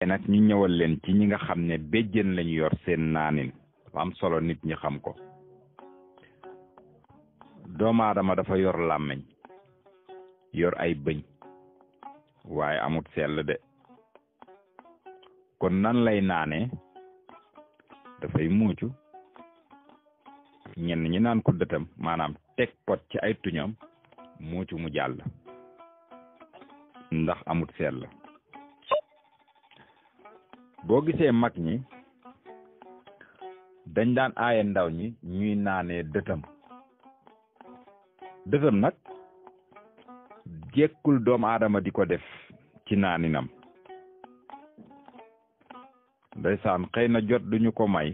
nag ñu ñëwal leen ci ñi nga xam ne béjjën lañu yor seen naanin dafa am solo nit ñi xam ko. doomu aadama dafa yor làmmiñ yor ay bëñ waaye amut sell de kon nan lay naane dafay muucu ñenn ñi naan ko dëtam maanaam teg pot ci ay tuñam muucu mu jàll ndax amut sell. boo gisee mag ñi dañ daan aaye ndaw ñi ñuy naanee dëtam nag jekkul doomu aadama di ko def ci naaninam ndeysaan xëy na jot duñu ko may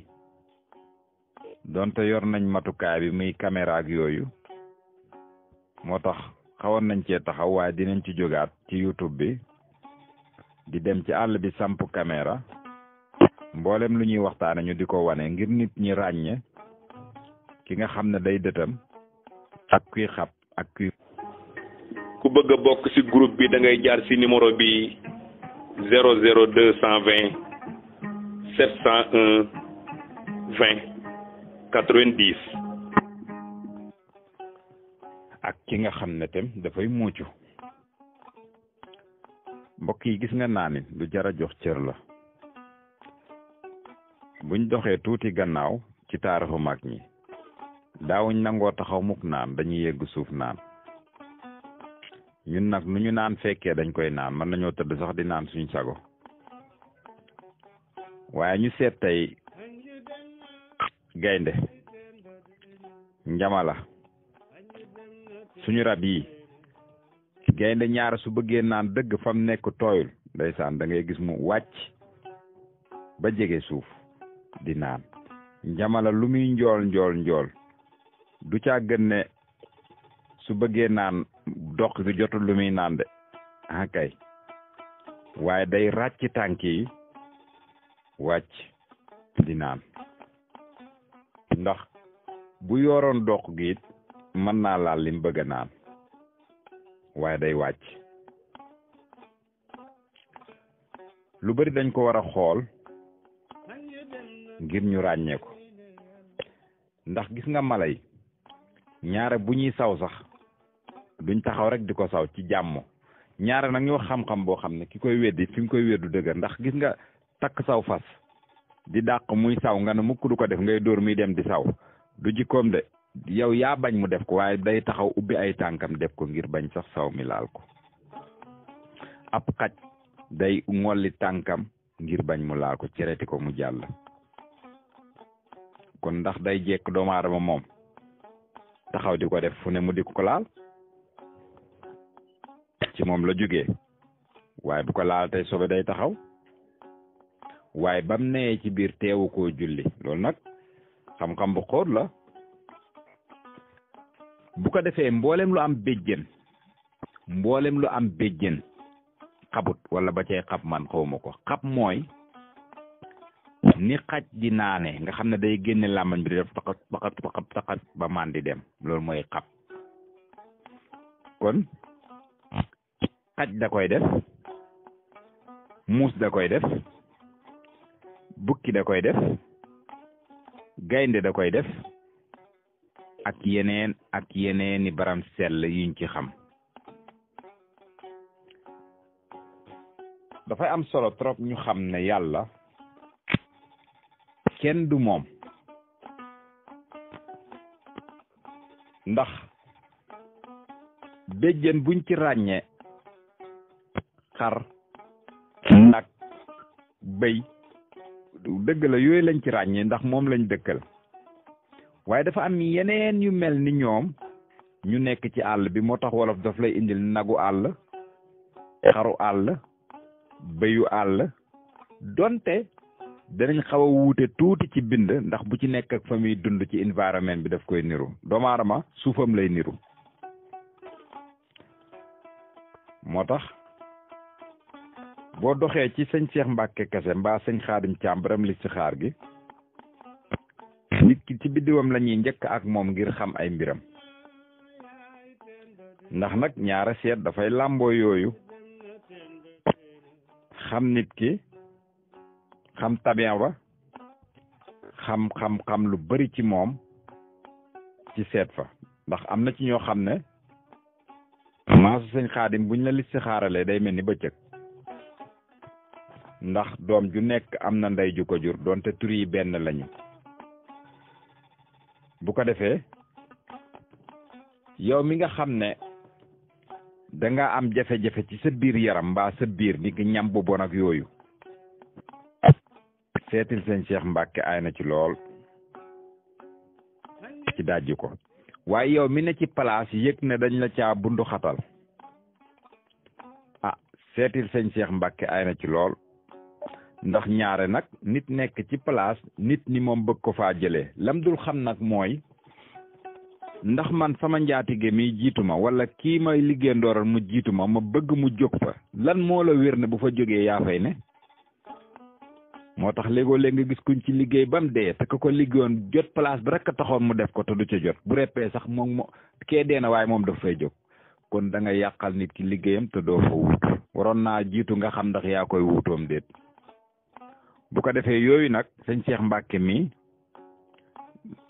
donte yor nañ matukaay bi muy caméra ak yooyu moo tax xawoon nañ cee taxaw waaye dinañ ci jógaat ci YouTube bi di dem ci àll bi samp caméra mboolem lu ñuy waxtaane ñu di ko wane ngir nit ñi ràññe ki nga xam ne day dëtam ak kuy xab ak kuy. ku bëgg a bokk ci groupe bi da ngay jaar ci numéro bi 00220 701 20 90. ak ki nga xam ne tam dafay muucu mbokk yi gis nga naanin lu jar a jox cër la buñ doxee tuuti gannaaw ci taarixu mag ñi daawuñ nangoo taxaw mukk naan dañuy yegg suuf naan ñun nag nu ñu naan fekkee dañ koy naan mën nañoo tëdd sax di naan suñ sago waaye ñu seet tey gaynde njamala suñu rab yi gaynde ñaar su bëggee naan dëgg fam nekk tooyul ndeysaan da ngay gis mu wàcc ba jege suuf di naan njamala lu muy njool du caa gën ne su bëggee naan dox gi jotul lu muy naan de ah kay waaye day ràcc tànk yi wàcc di naan ndax bu yoroon dox gi it mën naa laal lim bëgg a naan waaye day wàcc lu bari dañ ko war a xool ngir ñu ràññee ko ndax gis nga mala yi ñaare bu ñuy saw sax duñ taxaw rek di ko saw ci jàmm ñaare nag ñoo xam-xam boo xam ne ki koy weddi fi mu koy weddu dëgër ndax gis nga takk saw fas di dàq muy saw nga ne mukk du ko def ngay dóor muy dem di saw du jikkoom de yow yaa bañ mu def ko waaye day taxaw ubbi ay tànkam def ko ngir bañ sax saw mi laal ko ab xaj day ngolli tànkam ngir bañ mu laal ko cereti ko mu jàll kon ndax day jekk doomu aadama moom taxaw di ko def fu ne mu di ko laal ci moom la jógee waaye bu ko laal tey sobe day taxaw waaye bam nee ci biir teewu koo julli loolu nag xam-xam bu xóot la bu ko defee mboolem lu am béjjén xabut wala ba cay xab man xawma ko xab mooy ni xaj di naane nga xam ne day génne làmmañ bi di def taxat ba man di dem loolu mooy xab kon xaj da koy def muus da koy def bukki da koy def gaynde da koy def ak yeneeni baram sell yuñ ci xam dafay am solo trop ñu xam ne yàlla kenn du moom ndax béjjén buñ ci ràññee xar nag bëy dëgg la yooyu lañ ci ràññee ndax moom lañ dëkkal waaye dafa am yeneen yu mel ni ñoom ñu nekk ci àll bi moo tax wolof daf lay indil nagu àll xaru àll bëyu àll donte danañ xaw a wuute tuuti ci bind ndax bu ci nekk ak fa muy dund ci environnement bi daf koy niru doomu aadama suufam lay niru moo tax boo doxee ci sëñ Cheikh Mbacke Kase mbaa sëñ Xaadim Caam baram li ci xaar gi nit ki ci biddiwam la ñuy njëkk ak moom ngir xam ay mbiram ndax nag ñaara seet dafay làmboo yooyu xam nit ki xam tabian ba xam lu bari ci moom ci seet fa ndax am na ci ñoo xam ne maasu sëñ Xaadim buñ la listixaaralee day mel ni bëccëg ndax doom ju nekk am na ndey ju ko jur doonte tur yi benn lañu bu ko defee yow mi nga xam ne danga am jafe-jafe ci sa biir yaram mbaa sa biir ni ki ñam bu bon ak yooyu seetil sëñ Cheikh Mbacke ay na ci lool ci dajji ko waaye yow mi ne ci place yëg ne dañ la caa bundu xatal seetil sëñ Cheikh Mbacke ay na ci lool ndax ñaare nag nit nekk ci place nit ni moom bëgg ko faa jëlee lam dul xam nag mooy ndax man sama njaatige mi jiitu ma wala kii may liggéey ndooral mu jiitu ma bëgg mu jóg fa lan moo la wér ne bu fa jógee yaa fay ne moo tax léegoo léeg nga gis kuñ ci liggéey ba mu dee te ko liggéeyoon jot place bi rek a taxoon mu def ko te du ca jot bu reppee sax moom kee dee na waaye moom daf fay jóg kon da nga yàqal nit ki liggéeyam te doo fa wuutu waroon naa jiitu nga xam ndax yaa koy wuutoom déet bu ko defee yooyu nag sëñ Cheikh Mbacke mi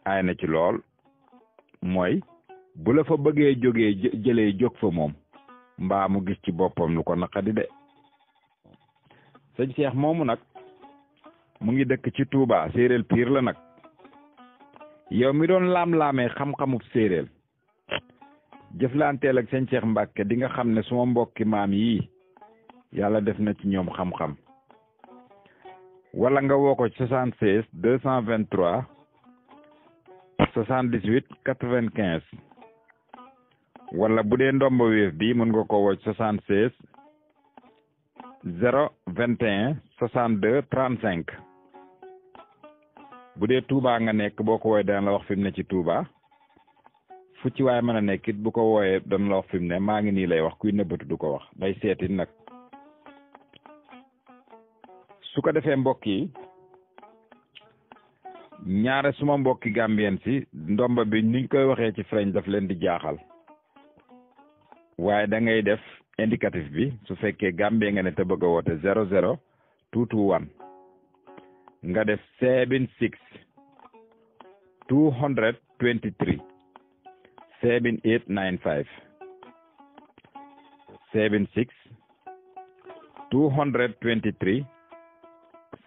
ay na ci lool mooy bu la fa bëggee jëlee jóg fa moom mbaa mu gis ci boppam lu ko naqadi de sëñ Cheikh moomu nag mu ngi dëkk ci Touba séeréel piir la nag yow mi doon laam-laamee xam-xamub séeréel jëflanteel ak sëñ Cheikh Mbacke di nga xam ne suma mbokki maam yii yàlla def na ci ñoom xam-xam wala nga woo ko 76 223 78 95 wala bu dee ndomba wéef bi mën nga ko woo 76 021 62 35 bu dee Touba nga nekk boo ko wooyee dana la wax fi mu ne ci Touba fu ci waaye mën a nekk it bu ko wooyee dana la wax fi mu ne maa ngi nii lay wax kuy nëbbatu du ko wax day seeti nag su ko defee mbokk yi ñaare suma mbokki gambien si ndomba bi niñ koy waxee ci French daf leen di jaaxal waaye da ngay def indicatif bi su fekkee gambie nga ne te bëgg a woote 00 221 nga def 76 223 7895 76 223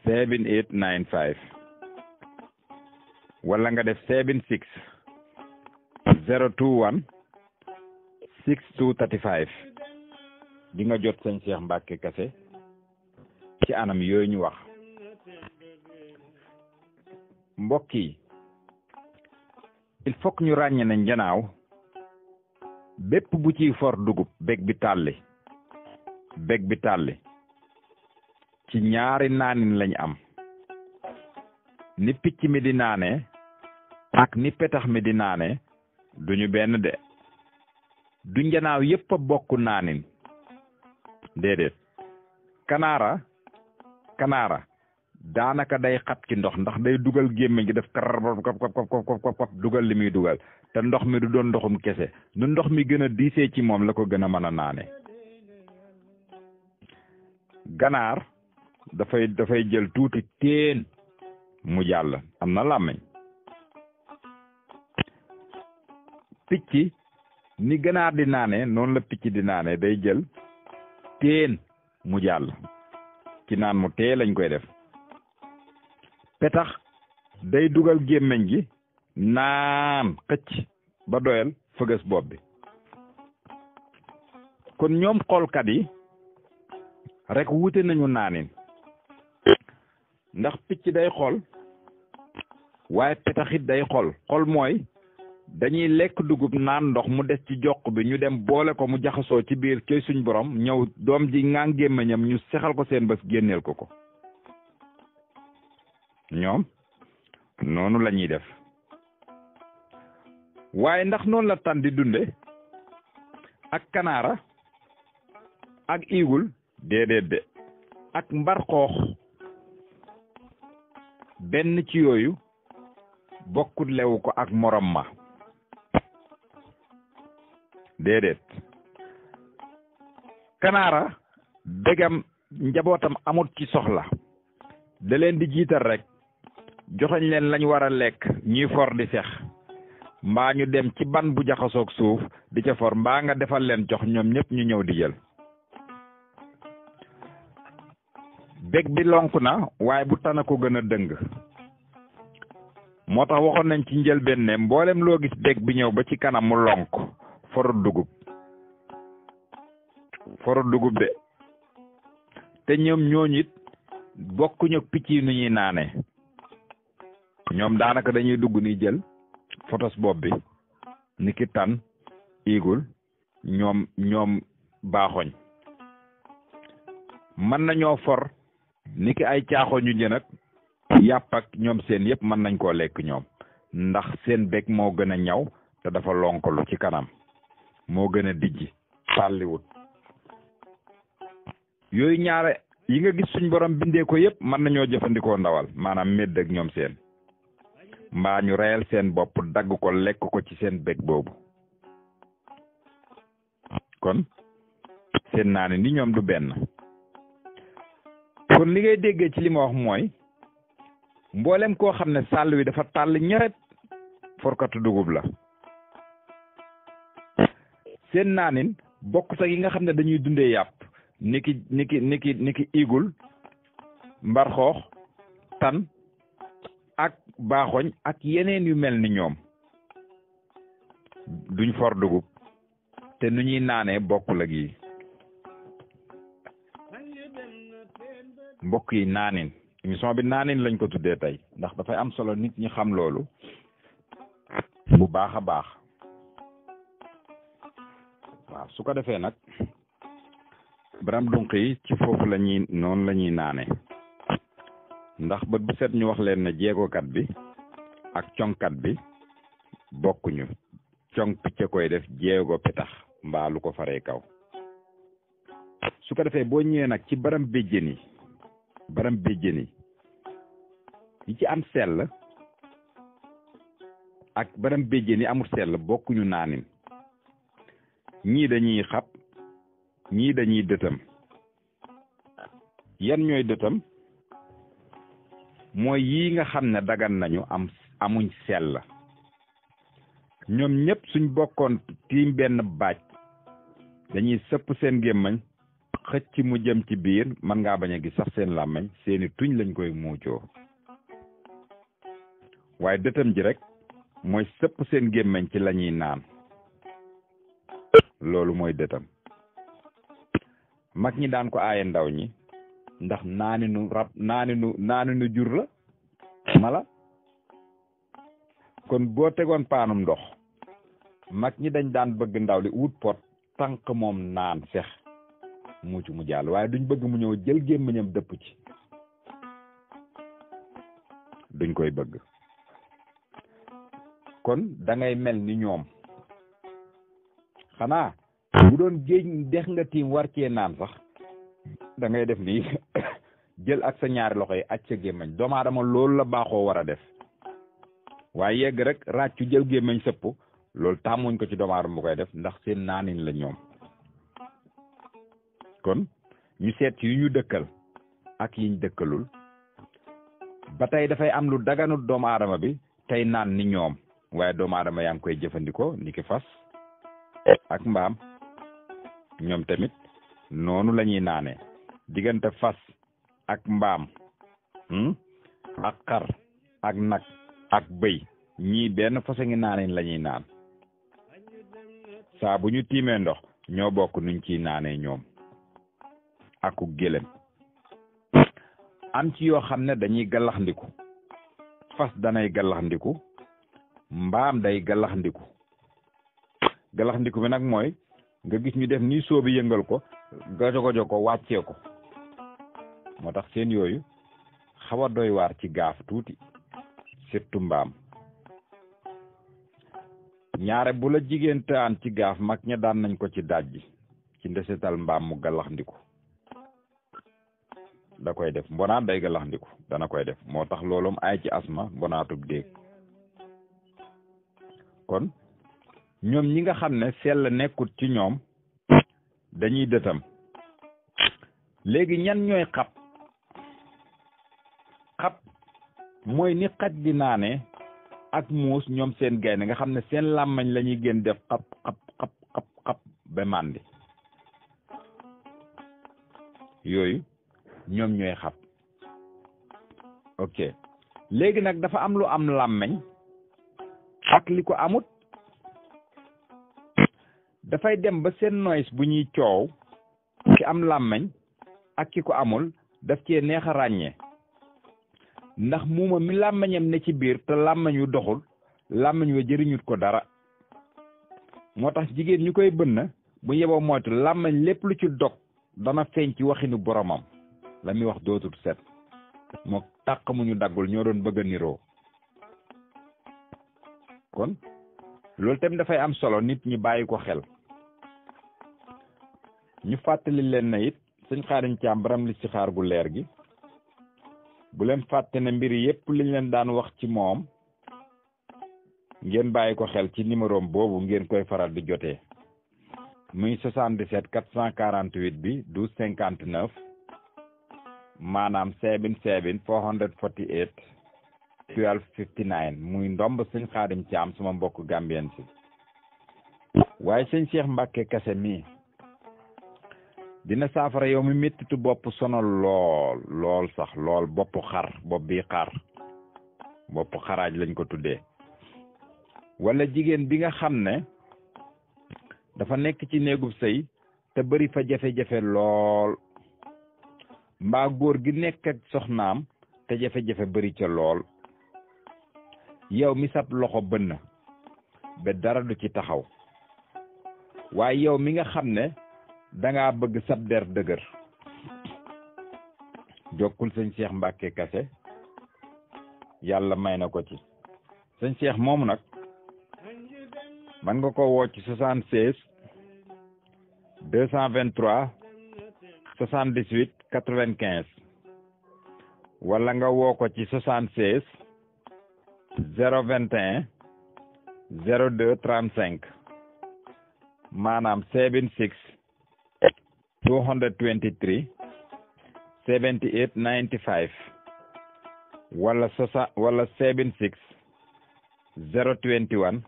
7895 wala nga def 76 021 6235 di nga jot sëñ Cheikh Mbacke Kassé ci anam yooyu ñu wax mbokk yi il faut que ñu ràññe ne njanaaw bépp bu ciy for dugub bég bi tàlli ci ñaari naanin lañ am ni picc mi di naane ak ni petax mi di naane duñu benn de du njanaaw yépp a bokk naanin déedéet kanaara daanaka day xat ci ndox ndax day dugal gémmiñ gi def kar kop dugal li muy dugal te ndox mi du doon ndoxum kese nu ndox mi gën a diisee ci moom la ko gën a mën a naane ganaar dafay jël tuuti teen mu jàll am na làmmiñ picc ni ganaar di naane noonu la picc di naane day jël teen mu jàll ci naan mu tee lañ koy def petax day dugal gémmiñ gi naan xëcc ba doyal fëgës bopp bi kon ñoom xoolkat yi rek wute nañu naanin ndax picc day xool waaye petaxit day xool mooy dañuy lekk dugub naan ndox mu des ci jox bi ñu dem boole ko mu jaxasoo ci biir kay suñ borom ñëw doom ji ngaan gémmiñam ñu sexal ko seen bés génneel ko ñoom noonu la ñuy def waaye ndax noonu la tan di dunde ak kanaara ak igul déedéet de ak mbar xoox benn ci yooyu bokkut lewu ko ak morom ma déedéet kanaara dégam njabootam amut ci soxla da leen di jiital rek joxañ leen lañ war a lekk ñuy for di sex mbaa ñu dem ci ban bu jaxasoog suuf di ca for mbaa nga defal leen jox ñoom ñëpp ñu ñëw di jël bég bi lonk na waaye bu tana ko gën a dëng moo tax waxoon nañ ci njëlbéen ne mboolem loo gis bég bi ñëw ba ci kanam mu lonk foru dugub de te ñoom ñooñu it bokkuñu picc yi nu ñuy naane ñoom daanaka dañuy dugg ni jël fotos bopp bi ni ki tan igul ñoom baaxoñ mën nañoo for ni ki ay caaxoñu jën ak yàpp ak ñoom seen yëpp mën nañ koo lekk ñoom ndax seen bég moo gën a ñaw te dafa lonkalu ci kanam moo gën a dijji tàlliwut yooyu ñaare yi nga gis suñ borom bindee ko yëpp mën nañoo jëfandikoo ndawal maanaam médd ak ñoom seen mbaa ñu reyal seen bopp dagg ko lekk ko ci seen bég boobu kon seen naa ni ñoom du benn kon li ngay déggee ci li ma wax mooy mboolem koo xam ne sàll wi dafa tàll ñeret forkatu dugub la seen naanin bokk sax yi nga xam ne dañuy dundee yàpp niki igul mbarxoox tan ak baaxoñ ak yeneen yu mel ni ñoom duñ for dugub te nu ñuy naanee bokkul ak yi mbokk yi naanin émission bi naanin lañ ko tuddee tey ndax dafay am solo nit ñi xam loolu bu baax a baax waaw su ko defee nag baram dunq yi ci foofu noonu la ñuy naane ndax bët bu set ñu wax leen ne jeegokat bi ak coŋkat bi bokkuñu coŋ picc koy def jeego petax mbaa lu ko faree kaw su ko defee boo ñëwee nag ci baram béjjén yi ci am sell ak baram béjjén yi amul sell bokkuñu naanin ñii dañuy xab ñii dañuy dëtam yan ñooy dëtam mooy yii nga xam ne dagan nañu amuñ sell ñoom ñëpp suñ bokkoon tiim benn baaj dañuy sëpp seen gémmañ xëcc mu jëm ci biir mën ngaa bañ a gis sax seen làmmañ seeni tuñ lañ koy muucoo waaye dëtam ji rek mooy sëpp seen gémmañ ci lañuy naan loolu mooy dëtam mag ñi daan ko aaye ndaw ñi ndax naaninu jur la mala kon boo tegoon paanum ndox mag ñi dañ daan bëgg ndaw li wut pot tànk moom naan sex muucu mu jàll waaye duñ bëgg mu ñëw jël gémmiñam dëpp ci duñ koy bëgg kon da ngay mel ni ñoom xanaa bu doon géej dex nga tiim war cee naan sax da ngay def nii jël ak sa ñaari loxo yi aj sa gémmiñ doomu aadama loolu la baaxoo war a def waaye yegg rek ràccu jël gémmiñ sëpp loolu tàmmuñ ko ci doomu aadama bu koy def ndax seen naanin la ñoom kon ñu seet yu ñu dëkkal ak yiñ dëkkalul ba tey dafay am lu daganut doomu aadama bi tey naan ni ñoom waaye doomu aadama yaa ngi koy jëfandikoo ni ki fas ak mbaam ñoom tamit noonu la ñuy naanee diggante fas ak mbaam ak xar ak nag ak bëy ñii benn fasa ngi naaneen la ñuy naan saa bu ñu tiimee ndox ñoo bokk nuñ ciy naanee ñoom aku gélém am ci yoo xam ne dañuy gallaxndiku fas danay gallaxndiku mbaam day gallaxndiku gallaxndiku bi nag mooy nga gis ñu def nii soobi yëngal ko gajogojo ko wàccee ko moo tax seen yooyu xaw a doy waar ci gaaf tuuti surtout mbaam ñaare bu la jigéen taan ci gaaf mag ña daan nañ ko ci dajji ci ndesetal mbaam mu gallaxndiku da koy def mbonaat day gallaxndiku dana koy def moo tax loolum ay ci asma mbonaatub déeg kon ñoom ñi nga xam ne sell nekkut ci ñoom dañuy dëtam léegi ñan ñooy xab xab mooy ni xaj di naane ak muus ñoom seen gaynde nga xam ne seen làmmañ la ñuy gën def xab xab xab xab xab ba màndi yooyu ñoom ñooy xab ok léegi nag dafa am lu am làmmeñ ak li ko amut dafay dem ba seen noise bu ñuy coow ki am làmmeñ ak ki ko amul daf cee neex a ràññee ndax muuma mi làmmeñam ne ci biir te làmmeñ wu doxul làmmeñ wa jëriñut ko dara moo tax jigéen ñu koy bënn bu yeboo moytu làmmeñ lépp lu ci dog dana feeñ ci waxinu boromam la muy wax dootul set moo tàq mu ñu daggul ñoo doon bëgg a niroo kon loolu tamit dafay am solo nit ñi bàyyi ko xel ñu fàttali leen na it sëñ Xaadim Caam baram li ci xaar gu leer gi bu leen fàtte ne mbir yépp liñ leen daan wax ci moom ngeen bàyyi ko xel ci numéro boobu ngeen koy faral di jotee muy 77 448 bi 12 59 maanaam 77 448 12 59 muy ndomb sëñ Xaadim Caam sama mbokk gambien si waaye sëñ Cheikh Mbacke Kase mii dina saafara yow mi mettitu bopp sonal lool sax lool bopp bi xar bopp xaraaj lañ ko tuddee wala jigéen bi nga xam ne dafa nekk ci néegub sëy te bari fa jafe-jafe lool mbaa góor gi nekk ak soxnaam te jafe-jafe bari ca lool yow mi sab loxo bënn ba dara du ci taxaw waaye yow mi nga xam ne dangaa bëgg sab der dëgër jokkul sëñ Cheikh Mbacke Kase yàlla may na ko ci sëñ Cheikh moomu nag man nga ko woo ci 76 223 78 95 wala nga woo ko ci 76 021 02 35 maanaam 76 223 78 95 wala 76 021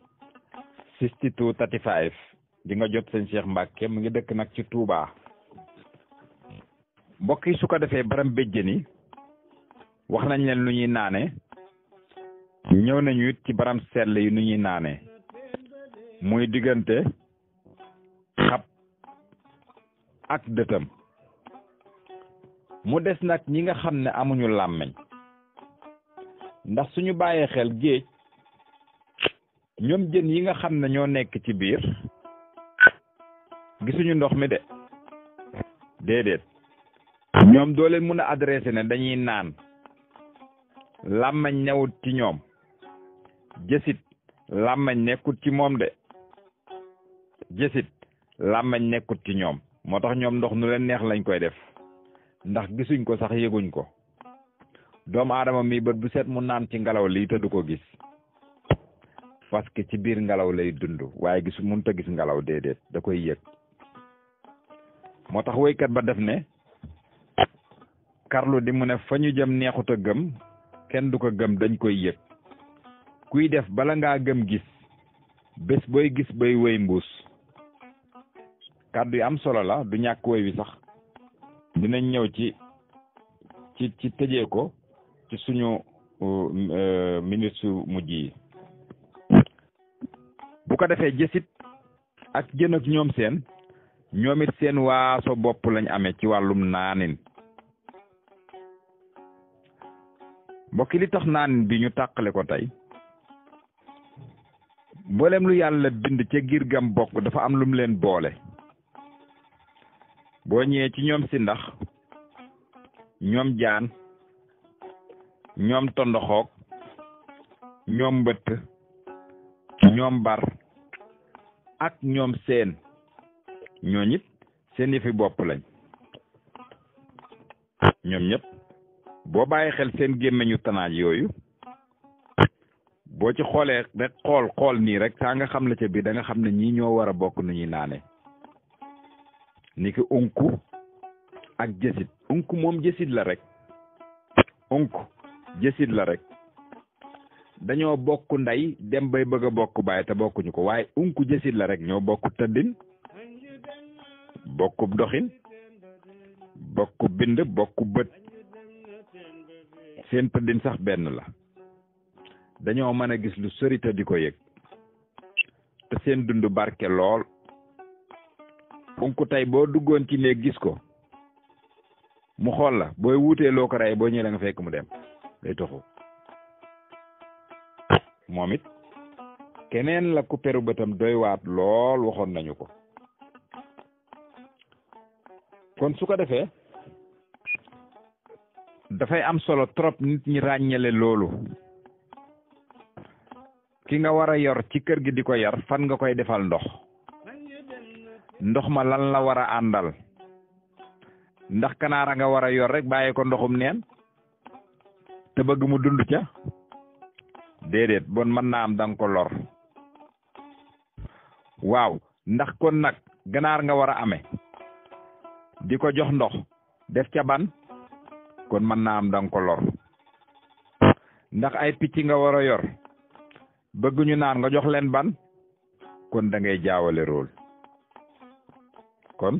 62 35 di nga jot sëñ Cheikh Mbacke mu ngi dëkk nag ci Touba mbokk yi su ko defee baram béjjëni wax nañ leen lu ñuy naane ñëw nañu it ci baram sell yi nu ñuy naane muy diggante xab ak dëtam mu des nag ñi nga xam ne amuñu làmmeñ ndax suñu bàyyee xel géej ñoom jën yi nga xam ne ñoo nekk ci biir gisuñu ndox mi de déedéet ñoom doo leen mën a adressé ne dañuy naan làmmañ newut ci ñoom jësit làmmañ nekkut ci moom de jësit làmmañ nekkut ci ñoom moo tax ñoom ndox nu leen neex lañ koy def ndax gisuñ ko sax yëguñ ko doomu aadama mi bët bu set mu naan ci ngelaw lii te du ko gis parce que ci biir ngelaw lay dund waaye gisu mënut a gis ngelaw déedéet da koy yëg moo tax woykat ba def ne Carlou D mu ne fa ñu jëm neexut a gëm kenn du ko gëm dañ koy yëg kuy def bala ngaa gëm gis bés booy gis bay woy mbuus kàddu yi am solo la du ñàkk woy wi sax dinañ ñëw ci tëjee ko ci suñu minute su mujj yi bu ko defee jësit ak jën ak ñoom it seen waaso bopp lañ amee ci wàllum naanin mbokki li tax naanin bi ñu tàqale ko tey mboolem lu yàlla bind ca giir gam bokk dafa am lum leen boole boo ñëwee ci ñoom si ndax ñoom jaan ñoom tondoxoog ñoom mbëtt ñoom bar ak ñoom seen ñooñit seen yëfi bopp lañ ñoom ñëpp boo bàyyi xel seen gémmeñu tanaaj yooyu boo ci xoolee rek xool nii rek saa nga xam la ca biir da nga xam ne ñii ñoo war a bokk nu ñuy naane ni ki unku ak jësit unku moom jësit la rek unku jësit la rek dañoo bokk ndey dem bay bëgg a bokk baay te bokkuñu ko waaye unku jësit la rek ñoo bokk tëddin bokku doxin bokku bind bokku bët seen tëddin sax benn la dañoo mën a gis lu sori te di ko yëg te seen dund barke lool unku tey boo duggoon ci néeg gis ko mu xool la booy wuutee loo ko rey boo ñëwee nga fekk mu dem day toxu moom it keneen la ku peru bëtam doy waat lool waxoon nañu ko kon su ko defee dafay am solo trop nit ñi ràññale loolu ki nga war a yor ci kër gi di ko yar fan nga koy defal ndox ma lan la war a àndal ndax kanaara nga war a yor rek bàyyi ko ndoxum neen te bëgg mu dund ca déedéet bon mën naa am danga ko lor waaw ndax kon nag ganaar nga war a amee di ko jox ndox def ca ban kon mën naa am danga ko lor ndax ay picc nga war a yor bëgg ñu naan nga jox leen ban kon da ngay jaawale rôle kon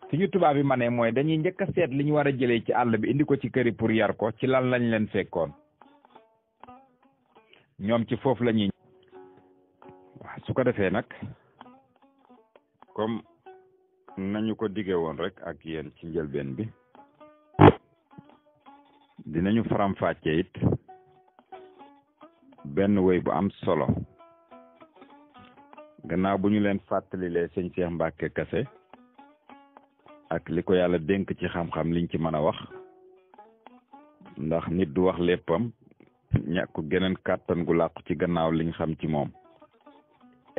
fi ñu tubaab bi ma ne mooy dañuy njëkk a seet li ñu war a jëlee ci àll bi indi ko ci kër yi pour yar ko ci lan lañ leen fekkoon ñoom ci foofu la ñuy waaw su ko defee nag comme nañu ko dige woon rek ak yéen ci njëlbeen bi dinañu faram-fàcce it benn woy bu am solo gannaaw bu ñu leen fàttalilee sëñ Cheikh Mbacke Kassé ak li ko yàlla dénk ci xam-xam liñ ci mën a wax ndax nit du wax léppam ñàkk geneen kàttan gu làqu ci gannaaw liñ xam ci moom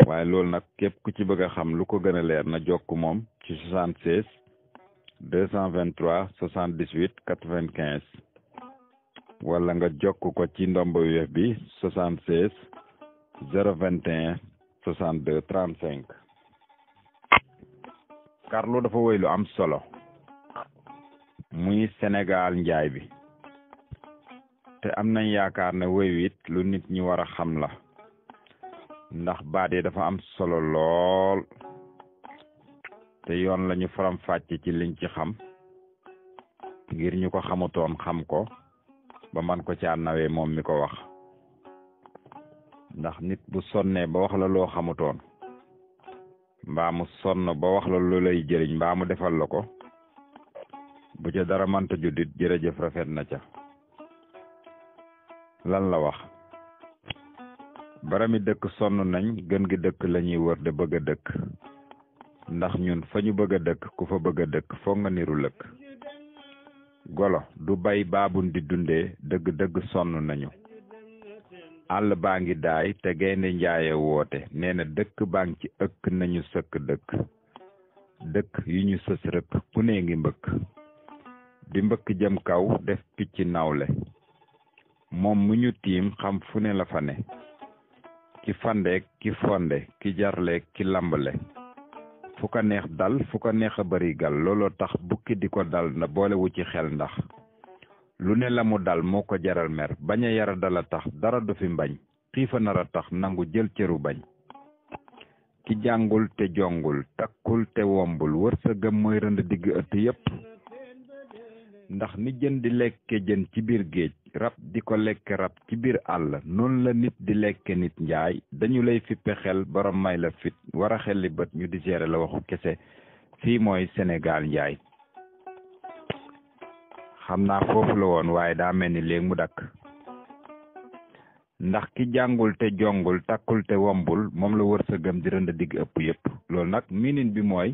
waaye loolu nag képp ku ci bëgg a xam lu ko gën a leer na jokk moom ci 76 223 78 95 wala nga jokk ko ci ndomba wéef bi 76 021 62 35 Carlou dafa woy lu am solo muy Sénégal njaay bi te am nañ yaakaar ne woy it lu nit ñi war a xam la ndax baat yi dafa am solo lool te yoon lañu faram fàcce ci liñ ci xam ngir ñu ko xamutoon xam ko ba man ko caa nawee moom mi ko wax ndax nit bu sonnee ba wax la loo xamutoon mbaa mu sonn ba wax la lu lay jëriñ mbaa mu defal la ko bu ca dara mënta juddit jërëjëf rafet na ca lan la wax barami dëkk sonn nañ gën gi dëkk lañuy wër de bëgg a dëkk ndax ñun fa ñu bëgg a dëkk ku fa bëgg a dëkk foog nga niru lëkk golo du bay baabun di dundee dëgg-dëgg sonn nañu àll baa ngi daay te gaynde njaaye woote nee na dëkk baa ngi ci ëkk nañu sëkk dëkk yu ñu sës rëkk ku nee ngi mbëkk di mbëkk jëm kaw def picc nawle moom mu ñu tiim xam fu ne la fa ne ki fandeek ki fonde ki jarleek ki lambale fu ko neex dal fu ko neex a bari gal looloo tax bukki di ko dal na boolewu ci xel ndax lu ne la mu dal moo ko jaral mer bañ a yara dala tax dara du fi mbañ xiifa nar a tax nangu jël cëru bañ ki jàngul te jongul takkul te wombul wërsëgam mooy rënd digg ëtt yépp ndax ni jën di lekke jën ci biir géej rab di ko lekke rab ci biir àll noonu la nit di lekke nit njaay dañu lay fippe xel borom may la fit war a xelli bët ñu di gérer la waxu kese fii mooy Sénégal njaay xam naa foofu la woon waaye daa mel ni léegi mu dakk ndax ki jàngul te jongul takkul te wombul moom la wërsëgam di rënd digg ëpp yëpp loolu nag minin bi mooy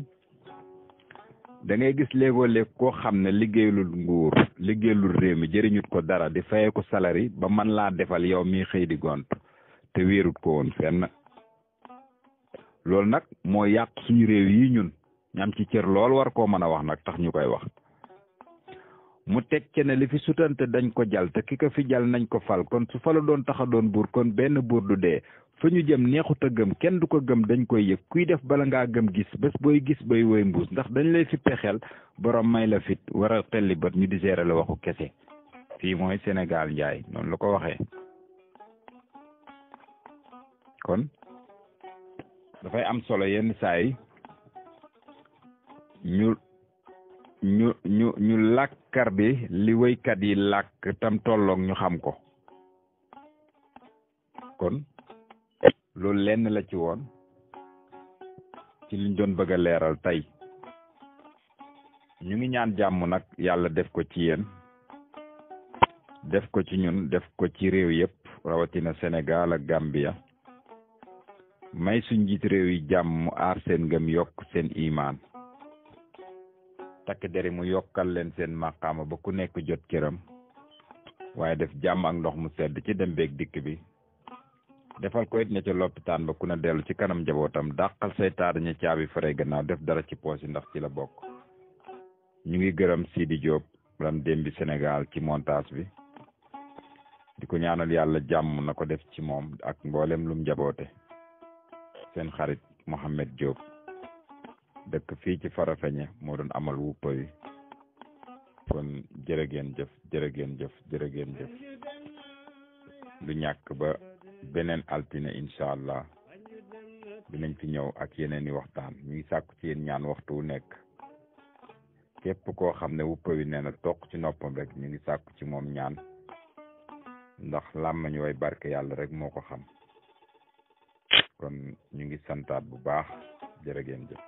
da ngay gis léegoo léeg koo xam ne liggéeyalul nguur liggéeyalul réew mi jëriñut ko dara di fayee ko salari ba man laa defal yow mi xëy di gont te wéerut ko woon fenn loolu nag moo yàq suñu réew yi ñun ñam ci cër lool war koo mën a wax nag tax ñu koy wax mu teg ci ne li fi sutante dañ ko jal te ki ko fi jal nañ ko fal kon su fa la doon taxa doon buur kon benn buur du dee fa ñu jëm neexut a gëm kenn du ko gëm dañ koy yëg kuy def bala ngaa gëm gis bés booy gis bay woy mbuus ndax dañ lay fi pexeel borom may la fit war a telli bët ñu di gérer la waxu kese fii mooy Sénégal njaay noonu la ko waxee kon dafay am solo yenn saa yi ñu làkkar bi li waykat yi làkk tam tolloog ñu xam ko kon loolu lenn la ci woon ci liñ doon bëgg a leeral tey ñu ngi ñaan jàmm nag yàlla def ko ci yéen def ko ci ñun def ko ci réew yëpp rawatina Sénégal ak Gambia may suñ njiit réew yi jàmm mu aar seen ngëm yokk seen imaan takk deri mu yokkal leen seen maqaama ba ku nekk jot këram waaye def jàmm ak ndox mu sedd ci dem beeg dikk bi defal ko it ña ca loppitaan ba ku ne dellu ci kanam njabootam dàqal saytaar ña caabi fare gannaaw def dara ci poos yi ndax ci la bokk ñu ngi gërëm Sidi Diop ram démbi Sénégal ci montage bi di ko ñaanal yàlla jàmm na ko def ci moom ak mboolem lum njaboote seen xarit Mohamed Diop dëkk fii ci Farafeñe moo doon amal wuppa wi kon jërë ngeen jëf lu ñàkk ba beneen altine incha allah dinañ fi ñëw ak yeneen i waxtaan ñu ngi sàkku ci yéen ñaan waxtu wu nekk képp koo xam ne wuppa wi nee na toq ci noppam rek ñu ngi sàkku ci moom ñaan ndax làmmañ way barke yàlla rek moo ko xam kon ñu ngi santaat bu baax jërë ngeen jëf